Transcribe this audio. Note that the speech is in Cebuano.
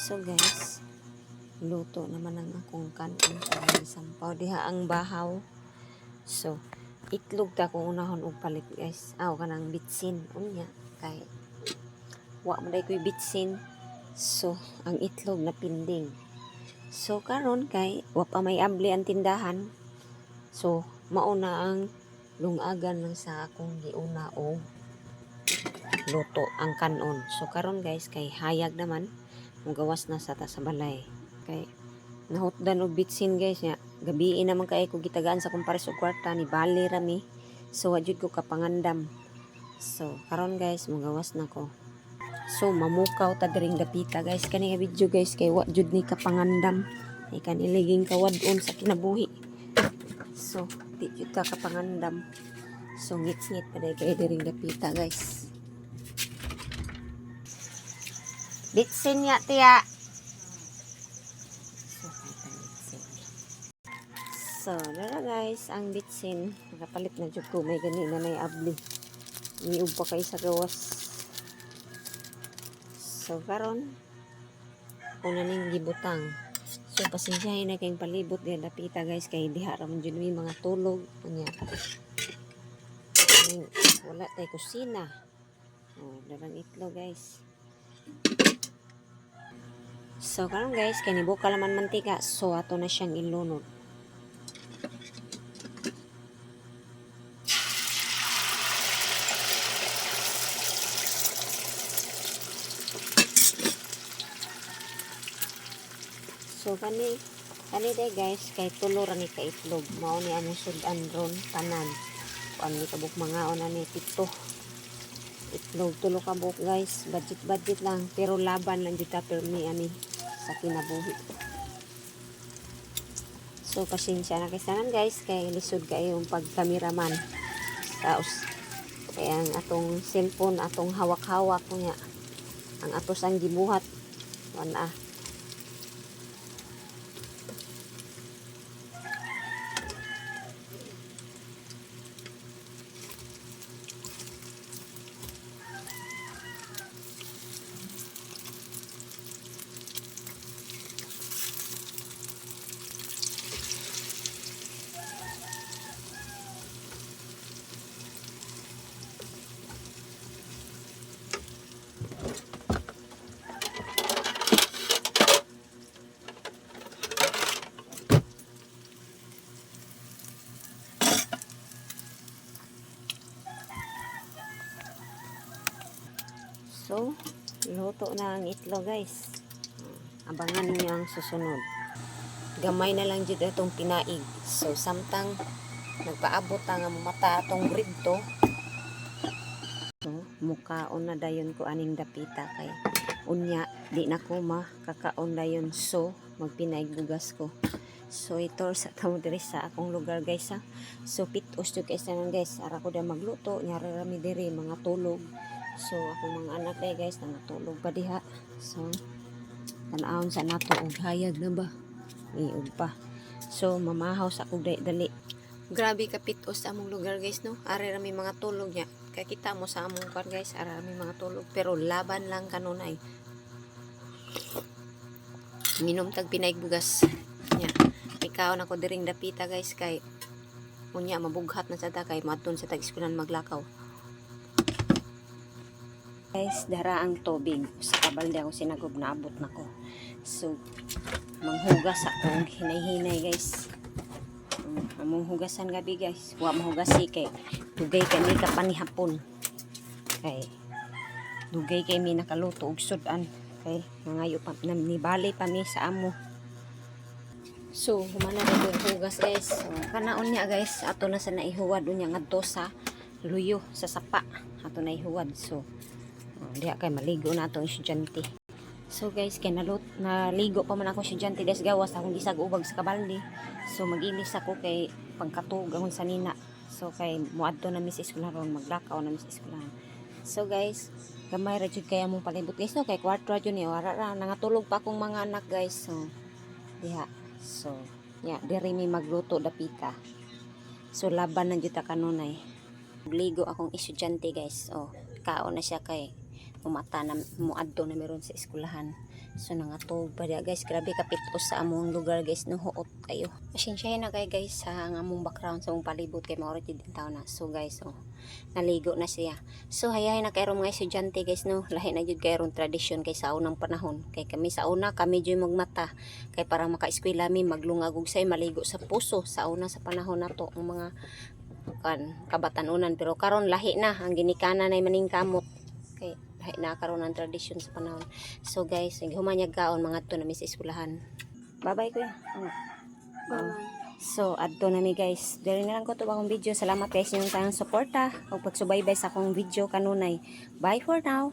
So guys, luto naman ang akong kanon sa sampaw diha ang bahaw. So, itlog ta kung unahon og palit, guys. Aw, kanang bitsin unya kay wa man day koy bitsin. So, ang itlog na pinding. So, karon kay wa pa may abli ang tindahan. So, mauna ang lungagan lang sa akong giuna og luto ang kanon. So, karon guys, kay hayag naman, mugawas na sa ta sa balay. Kay nahutdan og bitsin, guys, nya. Gabii naman kay ko gitagaan sa kumpares og kwarta ni bali rami. So, wa jud ko kapangandam. So, karon guys, mugawas na ko. So, mamukaw ta diring dapita, guys. Kani nga video, guys, kay wa jud ni kapangandam. Ikan iliging kawad-on sa kinabuhi. So, di jud ta kapangandam. So, ngit-ngit pa day kay diring dapita, guys. Bitsin ya, tiya. So, kahit ang bitsin. So, dara guys, ang bitsin. Nakapalit na jud ko. May gani na nay abli. Niub pa kay sa gawas. So, karon una ning gibutang. So, pasensyahin na kayong palibot diha dapita, guys, kay diha ra man jud mi mga tulog. Unya. Ning, wala tay kusina. Oh, darang itlog, guys. So, karon guys, kay nibuka laman mantika. So, ato na siyang ilunod. So, kani kani day guys, kay tulo ra ni ka itlog. Mao ni among sud-an ron tanan. Kuan ni kabuk mangaon ani pito. Itlog tulo ka buok, guys. Budget budget lang pero laban lang jud ta permi ani sa kinabuhi. So pasensya na kay sanan, guys, kay lisod kayong pagkameraman. Sa kay ang atong cellphone atong hawak-hawak niya. Ang atos ang gibuhat. Wan ah. So, luto na ang itlog, guys. Abangan niyo ang susunod. Gamay na lang jud atong pinaig. So, samtang nagpaabot ta nga mata atong grade 2. So, mukaon na dayon ko aning dapita kay unya di na ko makakaon dayon. So, magpinaig bugas ko. So, ito sa tamo diri sa akong lugar, guys, ha. So, pitos jud kay sanan, guys. Ara ko da magluto, nyara rami diri mga tulog. So, akong mga anak day, guys, nangatulog pa diha. So, tan-awon sa nato og hayag na ba? Iog pa. So, mamahaw sa akong dali. Grabe ka pitos sa among lugar, guys, no. Ari ra mi mga tulog niya. Kay kita mo sa among kwan, guys, ara ra mi mga tulog pero laban lang kanunay. Minom tag pinaig bugas. Nya. Ikaw na ko diring dapita, guys, kay unya mabughat na sa ta kay moadton sa tag eskwelahan maglakaw. Guys, dara ang tubig. Sa kabalde ako sinagob, naabot na ko. So, manghugas ako og hinay-hinay, guys. Among hugasan gabi, guys. Wa mahugasi kay dugay kami kapanihapon. Kay dugay kay mi nakaluto og sud-an kay mangayo pa nibali pa mi sa amo. So, humana na yung hugas, guys. So, kanaon niya, guys, ato na sa naihuwad unya ngadto sa luyo sa sapa. Ato na ihuwad. So, oh, diha kay maligo na atong estudyante. So guys, kay naligo pa man ako estudyante des gawas akong gisag ubag sa kabalde. So magilis ako kay pagkatug akong sanina. So kay muadto na mi sa eskwelahan ron, maglakaw na mi sa eskwelahan. So guys, gamay ra jud kay among palibot, guys, no, kay kwarto ra jud ni wara ra nangatulog pa akong mga anak, guys. So diha. So ya, diri mi magluto dapita. So laban na jud ta kanunay. Ligo akong estudyante, guys. Oh, kaon na siya kay Mumata na, muadto na meron sa eskwelahan. So nangatog pa diya, guys. Grabe kapit-os sa among lugar, guys, no, huot kayo. Pasensya na kay, guys, sa ang among background sa among palibot kay mao jud taon na. So guys, oh, naligo na siya. So hayahay na kay mga estudyante, guys, no. Lahi na jud kay ron tradisyon kay sa unang panahon. Kay kami sa una, kami jud magmata kay para maka-eskwela mi, maglungag og say maligo sa puso sa una sa panahon nato ang mga kan kabatanunan, pero karon lahi na ang ginikanan ay maningkamot kay lahi na karon ang tradisyon sa panahon. So guys, human niya kaon, mga to na mi sa eskwelahan. Bye bye, kuya. Oh. Bye-bye. So, adto na mi, guys. Diri na lang ko to akong video. Salamat guys inyong tanang suporta ug pagsubaybay sa akong video kanunay. Bye for now.